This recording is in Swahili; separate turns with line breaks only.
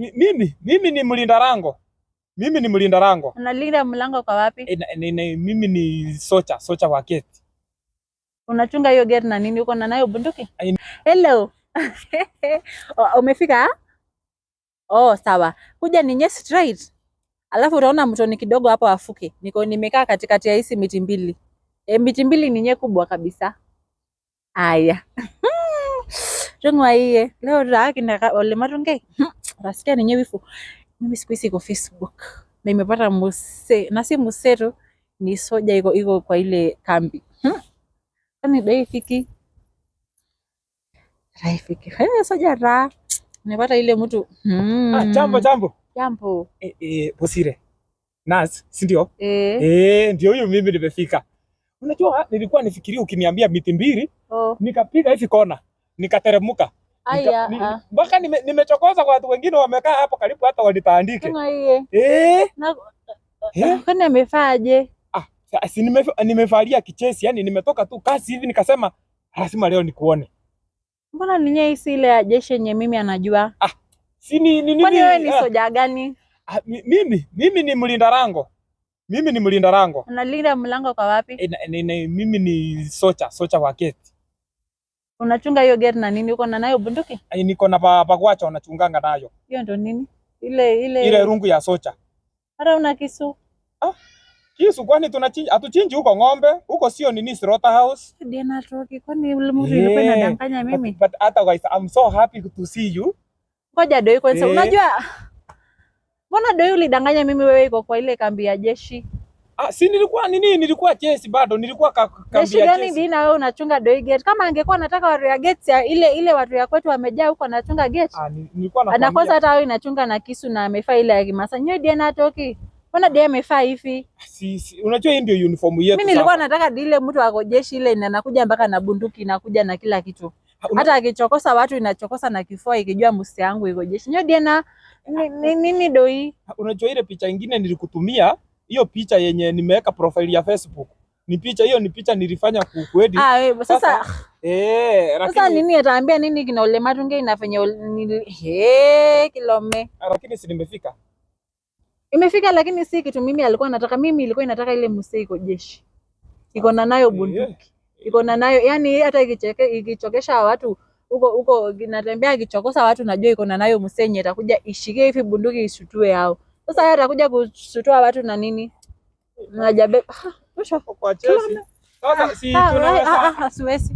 Mimi ni mlinda lango. Mimi ni mlinda lango.
Unalinda mlango kwa wapi?
Mimi ni socha wa gate.
Unachunga hiyo gate na nini? Uko na nayo bunduki? Hello. Oh, umefika? Oh, sawa. Kuja ninye straight. Alafu utaona mtoni kidogo hapo afuke. Niko nimekaa katikati ya hizi miti mbili. E, miti mbili ninye kubwa kabisa. Aya. Tungwa iye. Leo raki na ole matunge. Rasikia ninye wifu. Mimi siku hizi iko Facebook. Na imepata muse, na si muse tu, ni soja iko kwa ile kambi. Kwani dai fiki. Raifiki. Hey, soja ra. Nimepata ile mtu.
Ah, jambo jambo.
Jambo.
Bosire. Nas, si ndio?
Eh.
Ndio huyu mimi nimefika. Unajua nilikuwa nifikiria ukiniambia miti mbili, nikapiga hivi kona, nikateremuka.
Aya.
Mpaka nimechokoza kwa watu wengine wamekaa hapo karibu hata wanitaandike.
Tungwa iye. Na kwani amefaje?
Ah, si nimevalia kichesi, yani nimetoka tu kazi hivi nikasema lazima leo nikuone.
Mbona ninye hisi ile ya jeshi yenye mimi anajua?
Ah, si ni ni
Kwani wewe ni soja gani?
Ah, mimi ni mlinda lango. Mimi ni mlinda lango.
Unalinda mlango kwa wapi?
Mimi ni socha wa gate.
Unachunga hiyo gate na nini? Uko na nayo bunduki?
Niko na pakwacha wanachunganga nayo.
Hiyo ndo nini? Ile ile
ile rungu ya socha.
Hata una kisu?
Ah, kisu kwani tunachinja? Hatuchinji huko ng'ombe, huko sio nini slaughterhouse.
Ndiye natoki. Kwani ule mtu ilikuwa inadanganya mimi?
But otherwise I'm so happy to see you.
Ngoja doi kwanza. Unajua mbona doi ulidanganya mimi wewe iko kwa ile kambi ya jeshi?
Ah, si nilikuwa nini? Nilikuwa jeshi bado, nilikuwa kambi
jeshi
ya
gani
jeshi.
Dina wewe unachunga doi gate? Kama angekuwa anataka watu ya gate ya ile watu ya kwetu wamejaa huko anachunga gate.
Ah, nilikuwa nakwambia.
Anakosa hata wewe inachunga na kisu na amefaa ile ya Kimasai. Nyewe Dina atoki. Mbona Dina amefaa hivi?
Si, unajua hii ndio uniform yetu.
Mimi nilikuwa nataka ile mtu ako jeshi ile na anakuja mpaka na bunduki inakuja na kila kitu. Hata akichokosa watu inachokosa na kifua ikijua musi yangu iko jeshi. Nyewe Dina nini doi?
Unajua ile picha nyingine nilikutumia, hiyo picha yenye nimeweka profile ya Facebook. Ni picha hiyo, ni picha nilifanya kuedit.
Ah, sasa
lakini
sasa nini ataambia nini kina ole matunge inafanya kilome.
Lakini si nimefika.
Imefika lakini si kitu mimi alikuwa anataka. Mimi ilikuwa inataka ile muse iko jeshi. Iko na nayo bunduki. Iko na nayo, yani hata ikichokesha watu huko huko inatembea ikichokosa watu najua iko na nayo msenye itakuja ishike hivi bunduki isutue hao. Sasa yeye atakuja kusutua watu na nini? Najabe.
Kwa jeshi. Sasa si tunaweza.
Siwezi.